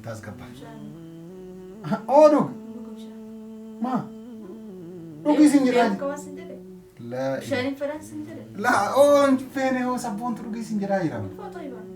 Tasgabba. Bishaan. Oo dhugi. Dhuga bishaan. Maa? Dhugi sin jedhaa. Beeku qabaa sin jedhe. Laa. Bishaan hin fedhan sin jedhe. Laa oo hin feene hoo sabboontu dhugii sin jedhaa jira. Footoo ibaan.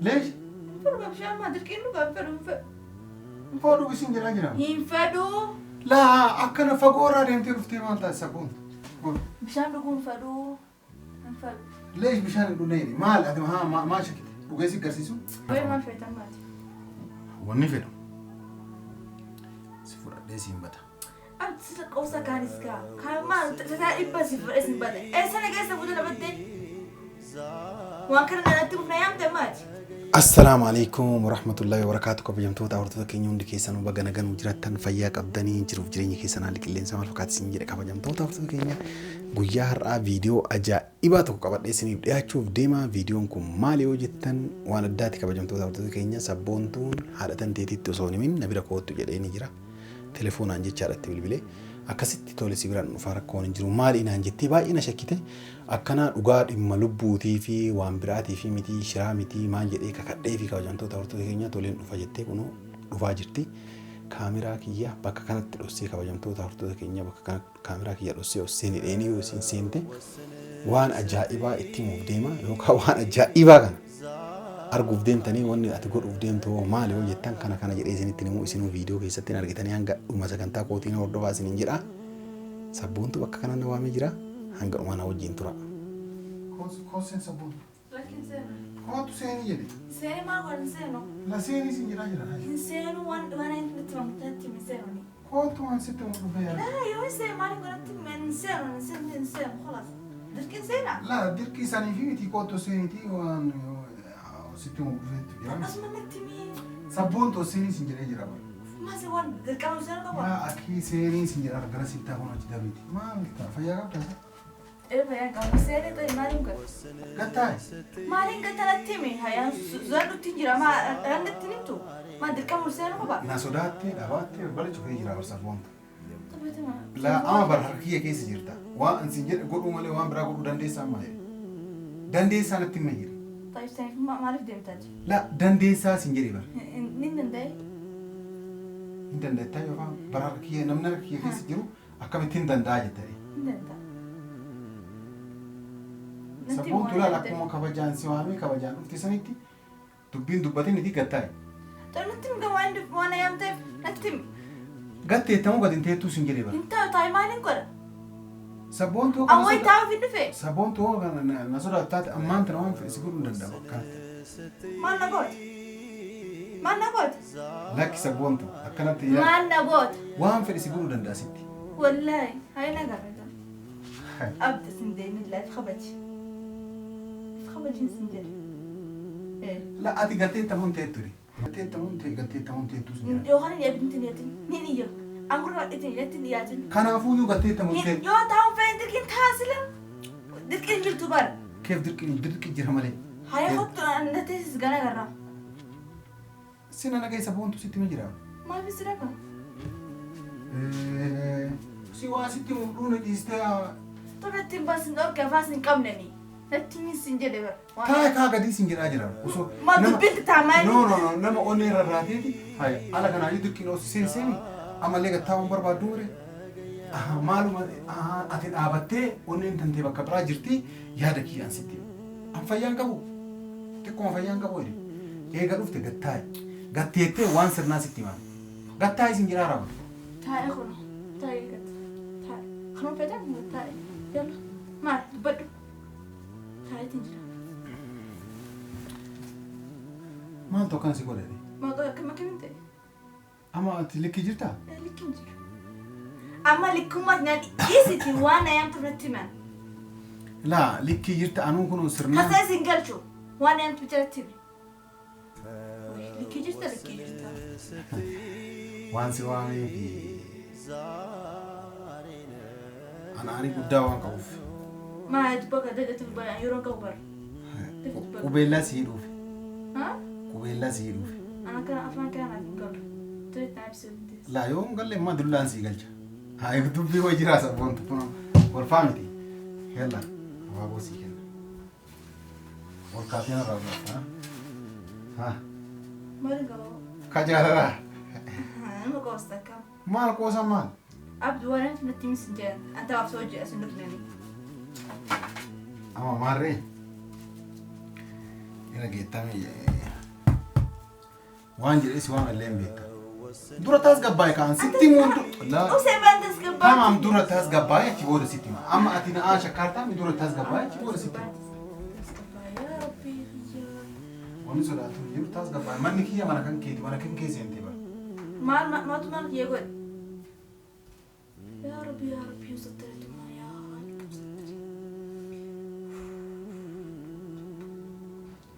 Leesh Hin fedhu bishaan maa dirqiin dhugaa hin fedhu hin fedhu. foo dhugi sin jedhaa jira. Hin fedhu. Laa akkana fagoo irraa deemtee dhuftee maal taate sabboontu? Bishaan dhuguu hin fedhu. Hin fedhu. Leesh bishaan hin dhugne jedhi. Maal ati haa maal shakkite? Dhugee si garsiisu? Wayii maal feetan maati? Wanni fedhu. Si fudhadhee siin bada. Abdi sila qoosa kaanis kaa. Kaan maal tasaa dhibba si fudhee sin bada. Eessa na keessa fuute na baddee? Waan kana natti mufna yaamte maati? Assalaamu alaikum warahmatullahi wabarakaatu. Kabajamtoota hordoftoota keenya hundi keessanuu baga nagaan jiraattan, fayyaa qabdanii, jiruuf jireenya keessan haalli qilleensa maal fakkaata isin jedhe. Kabajamtoota hordoftoota keenya, guyyaa har'aa viidiyoo ajaa'ibaa tokko qabadhee isiniif dhiyaachuuf deema. Viidiyoon kun maali yoo jettan, waan addaati. Kabajamtoota hordoftoota keenya, sabboontuun haadha tanteetitti osoo hin himin na bira koottu jedhee ni jira. Telefoonaan jechaadha itti bilbilee. Akkasitti tole, si biraan dhufaa, rakkoon hin jiru, maali naan jettee baay'ee na shakkite. Akkanaa dhugaa dhimma lubbuutii fi waan biraatii fi mitii shiraa mitii maal jedhee kakadhee fi kabajamtoota hordoftoota keenya, toleen dhufa jettee kunoo dhufaa jirti. Kaameraa kiyya bakka kanatti dhossee, kabajamtoota hordoftoota keenya, bakka kana kaameraa kiyya dhossee osseen hidheenii yoo isin seente waan ajaa'ibaa itti himuuf deema yookaan waan ajaa'ibaa kana arguuf deemtanii. Wanni ati godhuuf deemtu hoo maali yoo jettan, kana kana jedhee isinitti himuu isinuu viidiyoo keessatti hin argitanii. Hanga dhuma sagantaa kootiin hordofaa isiniin jedha. Sabboontu bakka kana na waamee jira. Hanga dhuma na wajjin tura. Kooseen sabboontu. Lakkin seenu. Kootu seenii jedhe. Seeni maal godhan hin seenu? La seenii sin jedhaa jira. Hin seenu, waan itti mamtatti hin seenu. Kootu, waan sitti himu dhufee yaada. Laa, yoo hin seenu maaliif godhatti hin seenu, hin seenu, hin seenu, خلاص. Dirqiin seenaa? La, dirqii sanii fi miti, kootu seenitii, waan sitti himu dhufeetu jira. Akkasuma natti himi. Sabboontu seenii sin jedhee jira bara. Maas waan dirqama seenu qaba. Yaa akii, seenii sin jedhaa, gara sittaa kun achi dabriiti. Maal ta'a, fayyaa qabdaa? Ee, fayyaan qabu. Seenii ta'e maaliin godha? Gattaa'e. Maaliin gata natti himi? Hayaan zallutti jira maa dhaan natti himtu? Maa dirqama seenu qaba? Na sodaattee dhabaattee balbala cufee jira bar sabboontu. Taphatama. La, ama bar harka kiyya keessa jirta. Waan sin jedhe godhuu malee waan biraa godhuu dandeessaa amma jedhe. Dandeessaa natti himee jira. Taa'if saniif maaliif deemtaa jira? La, dandeessaa sin jedhe bar. Ni danda'e. Hin dandeettaa yookaan bar harka kiyya, namni harka kiyya keessa jiru akkamittiin danda'a jettee. Ni danda'a. Natti Sabboontu, laala, akkuma kabajaan si waamee kabajaan dhufte sanitti dubbiin dubbatin itti gattaa'e. Ta'u natti himi, waan waan yaamteef natti himi. Gatteettamuu gadi hin teettuu sin jedhe bar. Hin ta'u, taa'i, maaliin godha? Sabboontuu Ammoo hin taa'uuf hin dhufe. Sabboontuu na sodaatu taate ammaan tana waan fedhe si godhuu hin danda'amu akkanatti. Maal na goota? Maal na goota? Lakki sabboontu, akkanatti yaa- Maal na goota? Waan fedhe si godhuu danda'a sitti. Wallaahi hayi na garra. Abdi sin deemin laaf kabaji. Kabajin sin jedhe. Eh. La, ati gatteettamuu hin teettu. Gatteettamuu hin tee gatteettamuu hin teettuu sin jedha. Yookaan hin eebbiin dhiyaatin ni iyya. Angurra itti hin dhiyaatin. Kanaafuyyuu gatteettamuu hin teettu. Yoo taa'uun fedhan dirqiin taasila. Dirqiin jirtu bara. Keef dirqi dirqi jira malee. Haya kottu, na teessis gana garraa. Sina nagaa sabboontu sitti ma jira. Maaliif si dhagaa? Si waan sitti dhuune dhiistee. Tole, ittiin baasin dhorke, afaan sin qabneni. Natti himin sin jedhe bara. Taa kaa gadii sin jedhaa jira. Osoo Ma dubbiin taamaa. No, no, no, nama onnee irra raateeti. Haya, ala kanaayyuu dirqiin osoo seenseeni amallee gattaa'uun barbaaddu mure. Maaluma ati dhaabattee onneen tantee bakka biraa jirti, yaada kiyyaan sitti. An fayyaan qabu. Xiqquma fayyaan qabu jedhe. Eega dhufte gattaa'i. Gatteettee waan sirnaa sitti himan. Gattaa'i sin jedhaa raawwate. Taa'e kun taa'e gata taa'e kanuma fedhan taa'e, yalla, maal dubbadhu, taa'eetiin jira. Maaltu akkana si godhe? Maqaa akkam akkamiin ta'e? Amma ati likkii jirtaa? Likkiin jiru. Amma likkummaa na dhiisiti, waan na yaamtuuf natti himan. Laa, likkii jirta, anuu kun sirnaa. Kasa isin galchu, waan na yaamtuuf jalatti himi. Likkii jirta, likkii jirta. Waan si waamee fi ana aarii guddaa waan qabuuf. Maa dubba ka dagatu yeroo qabu bara. Qubeellaa si hidhuuf. Haa? Qubeellaa si hidhuuf. Ana kana afaan kana naaf hin galu. Tole, naa ibsuu dandeessa. Laa, yoo hin galle immoo dullaan sii galcha. Haa, dubbii hoo jiraa sabboontu kun kolfaa miti. Yalla, abaaboo sii kenna. Ol kaatee narraa fudhatta. Haa. Maal qaba? Ka jaalalaa. Nama qoosta akkam. Maal qoosa maal? Abdi waan namni natti himis hin jedhan. Anta waaf soo jedha sun dhufnani. Amma maarree. Ina geettame waan jedhee si waan illee hin beekta. Dura taas gabbaa'e kaan sitti muuntu. Laa. Usee baan tasgabbaa'e. Tamam dura taas gabbaa'e achi booda sitti hima. Amma ati na aan shakkaartaa mi dura taas gabbaa'e achi booda sitti hima. Tasgabbaa'e yaa Rabbii kiyya. Wanni sodaatu hin jiru taas gabbaa'e. Manni kiyya mana kan keeti mana kan kee seentee bara. Maal maaltu maal kiyya godhe? Yaa Rabbi yaa Rabbi sattaratumaa yaa Haaliq sattari.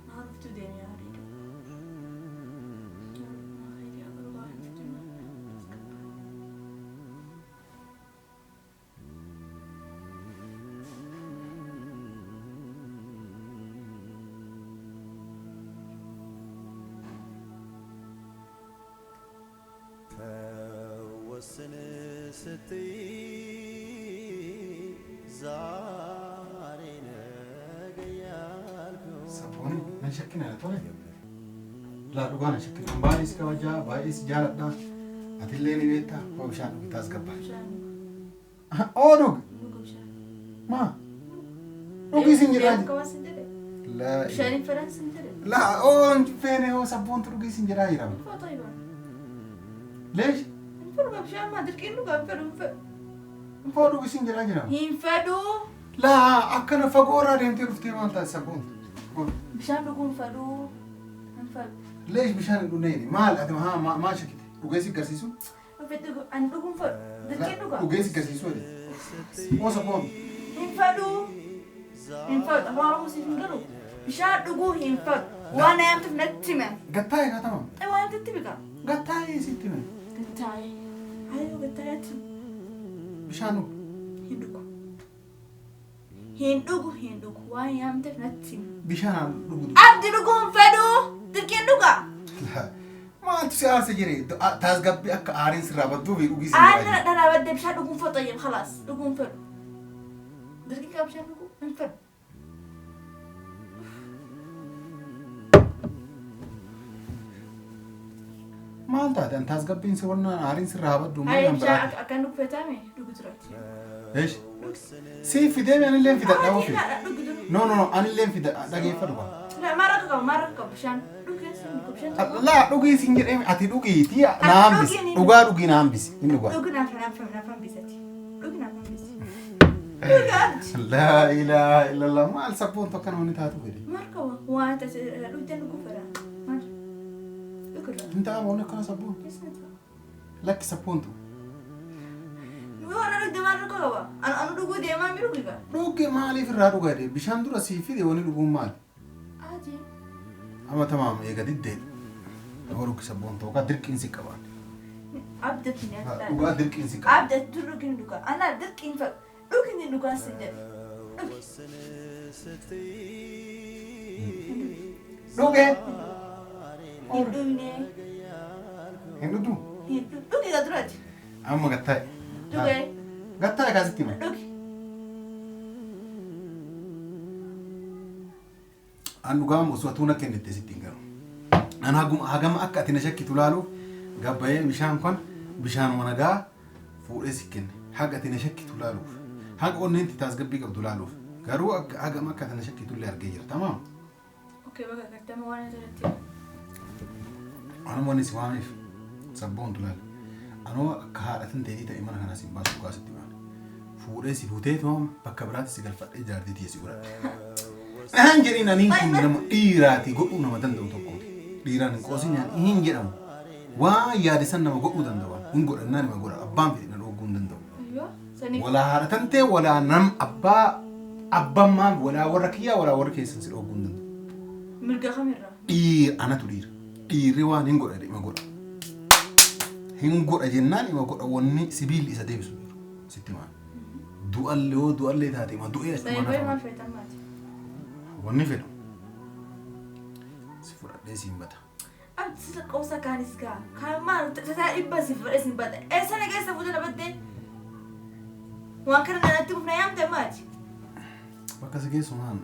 Maal dhuftuu deemi yaa Hariidoo. Yaa Rabbi maa khayrii haa godhu waan dhuftuu tasgabbaa'e. ተወስን ስትይ ዛሬ ነገ ያልኩ Sabbooni nan shakkina tole. Laa dhugaa nan shakkina. Baay'ee si kabajaa baay'ee si jaaladha. Atillee ni beektaa koo bishaan dhugi taas gabbaa'e. Bishaan Oo dhugi. dhugu bishaan. Maa dhugii sin jedhaa Deemu qaban sin jedhe. Laa Bishaaniin fedhan sin jedhe. laa oo hin feene hoo sabboontu dhugii sin jedhaa jira. Hin fedhu tayyibaan. Leesh Hin fedhu bishaan maa dirqiin dhugaa hin fedhu hin fedhu. hoo dhugii sin jedhaa jira. Hin fedhu. Laa akkana fagoo irraa deemtee dhuftee maal taate sabboontu? Bishaan dhuguu hin fedhu. Hin fedhu. Leesh bishaan hin dhugnee maal ati haa maa shakkite dhugee si agarsiisu? Ani dhuguu hin fedhu. Dirqiin dhugaa. Dhugee si agarsiisu jedhe. Hoo sabboontu? Hin fedhu. Hin fedhu. Afaan Oromoo siif hin galu. Bishaan dhuguu hin fedhu. Waan na yaamtuuf natti hime. Gattaa'e kaatama. Waan yaamtutti bika. Gattaa'e sitti hime. Gattaa'e. Hayyuu gattaa'e natti hime. Bishaan dhugu. Hin dhugu. Hin dhugu hin dhugu. Waan yaamteef natti hime. Bishaan dhugu. Abdi dhuguu hin fedhu. Dirqiin dhugaa. Maaltu si aarsa jire taasgabbii akka aariin sirraa badduu fi dhugii sin Aannan jedhaa jira. dhanaa baddee bishaan dhuguu hin fedhu tayyib khalaas dhuguu hin fedhu. Dirqiin qaba bishaan dhuguu hin fedhu. Maal taate an taasgabbiin si wannaan aariin sirraa badduu malee Hayi kan bishaan biraati. akkan dhugu fetame dhugu turaati. Eesh. Sii fidee mi anillee fidadha ofi. Dhugu duru. No no no anillee fida dhageeffadhu ba. Maara qaba maara qaba bishaan dhugu dhugu bishaan tokko. Laa dhugii sin jedhee ati dhugiitii na hambisi. Dhugaa dhugii na hambisi. Inni dhugaa. Dhugu naaf naaf naaf hambisati. Dhugu naaf hambisi. Dhugu abdi. Laa ilaaha illallah maal sabboon tokko namni taatu fedhe. Maal qaba waan taate dhugdee dhugu fedha. Maal dhugu irraa. Hin ta'amu wanni akkana sabboon. Lakki sabboontu. Yoo na dhugde maal rakkoo qaba? Anu dhuguu deemaa mi dhugi gaa? Dhugi maaliif irraa dhugaa dee bishaan dura sii fide wanni dhuguun maali? Ati. Amma tamaam eega diddee. Nama dhugi sabboon ta'u kaa dirqiin si qabaan. Abdatti ni ati. Dhugaa dirqiin si qabaan. Abdatti dur dhugin dhugaa. Ana dirqiin fedhu. Dhugin dhugaa sin jedhe. Dhugi. Dhugee. Hin dhugne. Hin dhugdu. Hin dhugu. Dhugi gaa duraati. Amma gattaa'e. Dhugee. Gattaa'e kaasitti hime. Dhugi. An dhugaa osoo atuu na kennite sitti hin galu. An hagama akka ati na shakkitu laaluuf gabbayee bishaan kun bishaanuma nagaa fuudhee si kenne. Haga ati na shakkitu laaluuf. Haga onneen tasgabbii qabdu laaluuf. Garuu hagama akka ati na shakkitu illee argee jira. Tamaam. Okay, baga gartama waan asirratti. Anuma wanni si waameef sabboontu laala. Anoo akka haadhatin teetii ta'e mana kanaa si hin baasu dhugaa sitti baana. Fuudhee si fuutee tamaam bakka biraatti si galfadhee jaartii tiyya si godhadhe. Ahan jedhiin aniin kun nama dhiiraati godhuu nama danda'u tokkooti. Dhiiraan hin qoosin hin jedhamu. Waan yaade san nama godhuu danda'u. Hin godhannaan nama godha. Abbaan fedhe na dhooguu hin danda'u. Ayyoo. Sanii. Walaa haadha tantee walaa nam abbaa abbaan maal walaa warra kiyyaa walaa warra keessan si dhooguu hin danda'u. Mirga kamirraa? Dhiira anatu dhiira. Dhiirri waan hin godha ima godha. Hin godha jennaan ima godha wanni sibiilli isa deebisu jiru. Sitti maal. Du'allee yoo du'allee taate ima du'ee achuma Sanii nafa. maal feetan maati? Wanni fedhu. Si fudhadhee siin bata. Abdi sisa qoosa kaanis gaa. Kaan maal tasaa dhibba si fudhee sin bada. Eessa na keessa fuutee na baddee? Waan kana natti bufna yaamte maati? Bakka si geessu maal?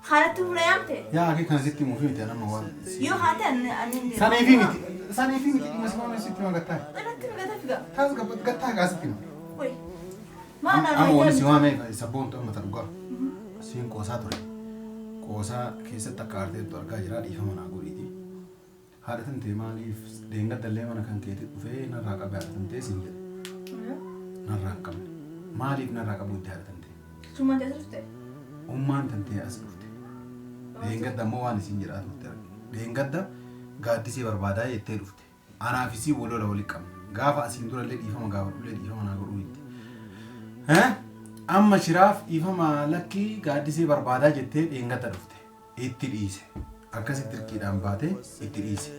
Kanatti humna yaamte. Yaa akii kana sitti himuufi miti anamma waan. Yoo haa ta'e ani hin deemu. Saniifi miti. Saniifi miti dhimma si waan sitti hima gattaa. Irratti gata figa. Taas gattaa gaa sitti hima. Wai. Maal Amma wanni si waamee sabboontu amma ta dhugaa. Siin qoosaa ture. Qoosaa keessatti akka aarteettu argaa jira dhiifama naa godhiiti. Haadha tantee maaliif deengadda mana kan keetti dhufee narraa qabe haadha tantee siin jedhe. Narraa hin qabne. Maaliif narraa qabuu itti haadha tantee? Summaan teessa dhufte. Ummaan tantee as dhufte. Deengadda immoo waan isiin jedhaa turte arge. Deengadda gaaddisee barbaadaa jettee dhufte. Anaaf isii wal lola walitti qabna. Gaafa asiin durallee dhiifama gaafadhullee dhiifama naa godhuu itti. Amma shiraaf dhiifama lakkii gaaddisee barbaadaa jettee dheengadda dhufte. Itti dhiise. Akkasitti dirqiidhaan baatee itti dhiise.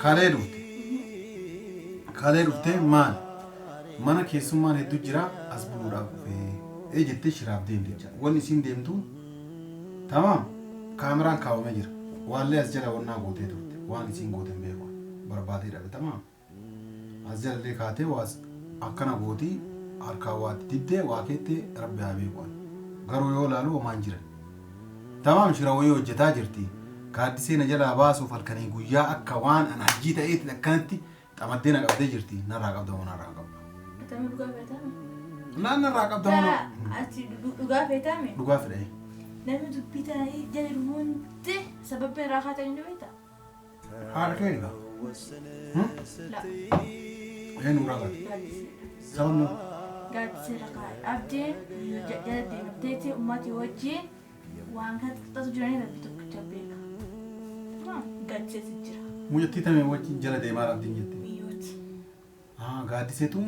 Kalee dhufte. Kalee dhuftee maal? Mana keessummaan hedduu jira as buluudhaaf dhufee. Ee jettee shiraaf deemte jecha. Wanni isiin deemtu tamaam kaameraan kaawwamee jira. Waallee as jala wannaa gootee turte. Waan isiin goote hin beeku. Barbaadee dhabe tamaam. As jalallee kaatee waas akkana gootii harkaan waa diddee waa keettee rabbi haa beeku. Garuu yoo laalu homaan jiran. Tamaam shira wayii hojjetaa jirti. Gaaddisee na jalaa baasuuf halkanii guyyaa akka waan an hajjii ta'eetti akkanatti xamaddee na qabdee jirti. Narraa qabda moo narraa qabdu? Atami dhugaa feetame? Naan narraa qabda moo Ati dhugaa feetame? Dhugaa fedhee. Namni dubbii tana jala jiru hundi sababni irraa kaatan ni beektaa? Haadha kee egaa? La. Eenyu irraa kaate? Sababni Gaaddisee irraa kaate. Abdiin jala deemteeti ummati wajjin waan kana xixiqqaatu jiranii rabbi tokkicha beeka. Gaaddiseetu jira. Mucattii tamee wajjin jala deemaa abdiin jette. Miyyooti. Gaaddiseetu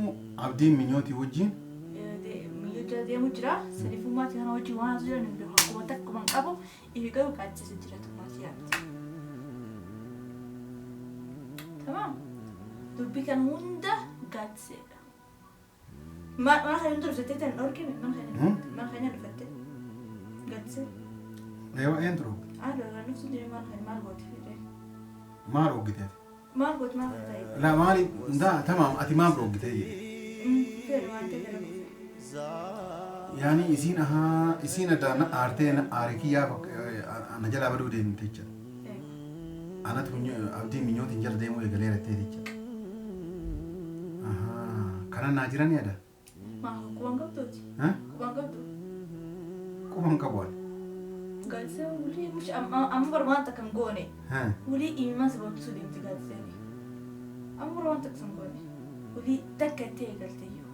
abdiin minyootii wajjin. Miyyoo jala deemu jira. Sadiif ummati kana wajjin waan haatu jiran hin beeku. Akkuma takkuma hin qabu. Ifi garuu gaaddiseetu jira ummati yaabdi. Tamam. Dubbii kana hunda gaaddiseedha. Mana kana dhufattee tan dhorkime mana kana dhufattee gaaddisee. Eewa een turu? Haadha irraa dhuftu jira maal kana maal goote fedhe? Maal dhoggiteeti? Maal goote maal ta'e? La maali ndaa tamaam ati maal dhoggitee jedhe? Fedhe waan ta'e gara dhufe. Yaani isiin ahaa isiin adda na aartee na aare kiyyaa na jalaa baduu deemte jecha. Anatu abdiin minyootiin jala deemuu eegaleera jettee jecha. Kana naa jiranii ada? Maa quban qabduuti? Quban qabdu? Quban qabu ani. Gaaddisee wulii mush amma bar waan takka hin goone. Wulii imimmaan sababsuu deemti gaaddiseen. Amma bar waan takka hin goone. Wulii takka itti eegalte iyyuu.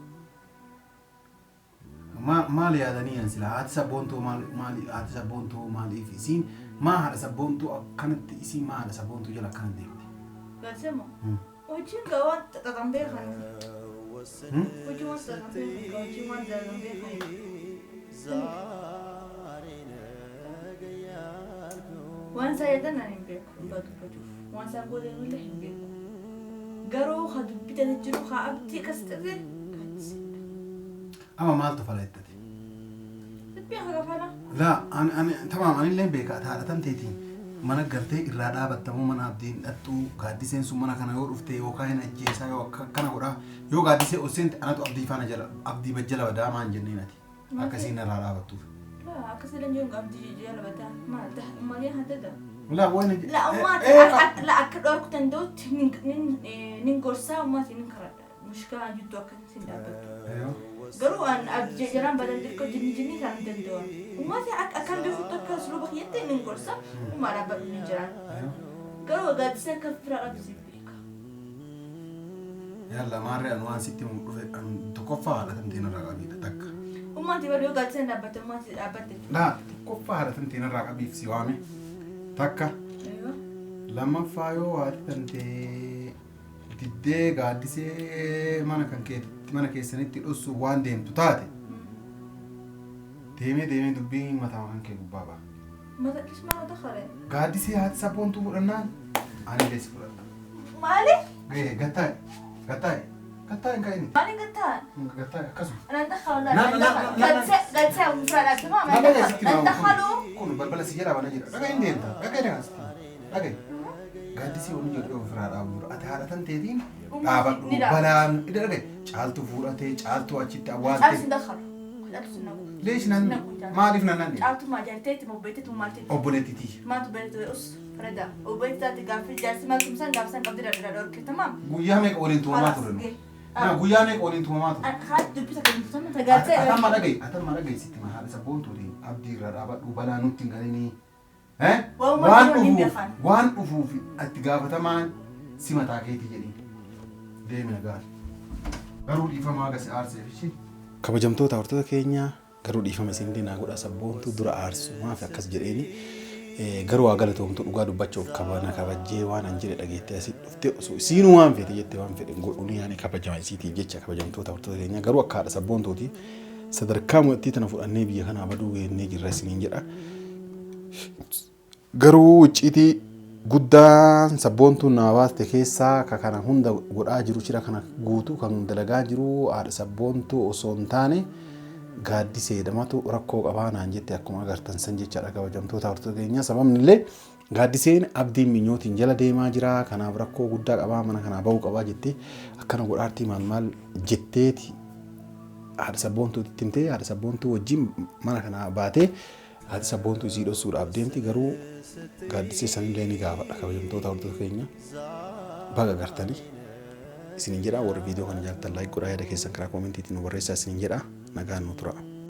Maal yaadanii an sila haati sabboontuu maal haati sabboontuu maaliif isiin maa haadha sabboontuu akkanatti isiin maa haadha sabboontuu jala akkana deemti? Gaaddisee moo? Hojiin gaa waan xaxan beekan. Hojiin waan xaxan beekan hojiin waan xaxan beekan. Waan isaa jedhan ani hin beeku dhugaa dubbachuuf. Waan isaan godhan illee hin beeku. Garuu haa dubbii jiru haa abdii akkas ta'e gaaddiseedha. Amma maaltu fala jettate? Dubbii haa gafala. Laa ani tamaam anillee beeka haadha tanteetiin mana galtee irraa dhaabattamu mana abdiin dhattuu gaaddiseen sun mana kana yoo dhufte yookaan hin ajjeesaa yoo akkana godhaa yoo gaaddisee ol seente anatu abdii faana jala abdii bajjala badaa maan jenneen ati akkasiin irraa dhaabattuuf. Laa akkasii jiru abdii jala badaa maal ta'a malee haa ta'u. Laa wani La ummaati la akka dhorku danda'utti nin gorsaa ummaati nin karadha. Mushkilaan jidduu akka isin dhaabbattu. Garuu an abdii jalaan badan xiqqoo jinni jinni isaan hin danda'an. Ummaati akkan beekutti akka suluba kiyyatti nin gorsa ummaa dhaabbadhu ni jiraan. Garuu gaaddisa akka fira qabdu si beeka. Yalla maarree anu waan sitti himu dhufe tokkoffaa haadha tanteen irraa qabiidha takka. Ummaati bari yoo gaaddisa hin dhaabbatte ummaati dhaabbatte. Laa tokkoffaa haadha tanteen irraa qabiif si waame takka. Lammaffaa yoo haati tantee diddee gaaddisee mana kan keetti mana keessanitti dhossu waan deemtu taate deemee deemee dubbiin mataa kan kee gubbaa ba'a. Mata kisma dakare. Gaaddisee haati sabboontuu fudhannaan ani illee si fudhadha. Maali? Gahee gattaa'e gattaa'e gattaa'e hin ka'ini. Maali gattaa? Gattaa'e akkasuma. أنا ندخل ولا لا، لا، لا، لا، لا. قد ساوي مفرد تمام Dhagaa sitti ندخلوا kun balbala si jalaa banaa jira. Dhagaa hin deemta. Dhagaa dhagaa sitti. Dhagaa. Gaaddisee wani jedhu ofirraa dhaabu jiru. Ati haadha tanteetiin dhaabadhu balaan dhagaa caaltu fuudhatee caaltu achitti عارف awwaalte. ندخل Caaltu sin naqu. Leesh nan maaliif nan nanne? Caaltu maa jaarteetti moo obboleettiitti moo maal teetti? Obboleettitii. Maaltu beektu us farada. Obboleetti taate gaaffii jaarsi maaltu isaan gaafsan qabdi irraa dhorke tamaam. Guyyaa meeqa waliin tumamaa ture nu? Na guyyaa meeqa waliin tumamaa ture? Haati dubbisa kan dubbisa tagaartee. Atamma dhaga'i, atamma dhaga'i sitti ma haadha sabboontuutiin abdii irraa dhaabadhu balaa nutti hin galinii. Eh? Waa'uma Waan jiru hin dhufuuf, beekan. waan dhufuuf itti gaafatamaan si mataa keetii jedhiin. Deemi nagaan. Garuu dhiifama haga si aarseef ishee. Kabajamtoota hordoftoota keenya, garuu dhiifama isin naa godha, sabboontuu dura aarsu maaf akkas jedheeni. Garuu haa galatoomtu, dhugaa dubbachuuf kabana kabajjee waan an jedhe dhageettee asii dhufte. Osoo isiinuu waan fedhe jette waan fedhe godhuun yaani kabajama isiitiif jecha. Kabajamtoota hordoftoota keenya, garuu akka haadha sabboontuuti sadarkaa mo'attii tana fudhannee biyya kanaa baduu geennee jirra isiniin jedha. Garuu icciitii guddaan sabboontuun nama baaste keessaa ka kana hunda godhaa jiru, shira kana guutuu kan dalagaa jiru haadha sabboontuu osoo hin taane gaaddisee jedhamatu rakkoo qabaa naan jette, akkuma agartan san jechaadha, kabajamtoota hordoftoota keenya. Sababni illee gaaddiseen abdiin minyootiin jala deemaa jira, kanaaf rakkoo guddaa qabaa, mana kanaa bahuu qabaa jettee akkana godhaartii maal maal jetteeti haadha sabboontuutti himtee, haadha sabboontuu wajjin mana kanaa baatee haati sabboontuu isii dhoksuudhaaf deemti. Garuu gaaddisee sanillee ni gaafadha. Kabajamtoota hordoftoota keenya, baga gartanii isinin jedha. Warri viidiyoo kana jaallattan like godhaa, yaada keessan karaa koomentiitiin nu barreessaa isinin jedha. Nagaan nu tura.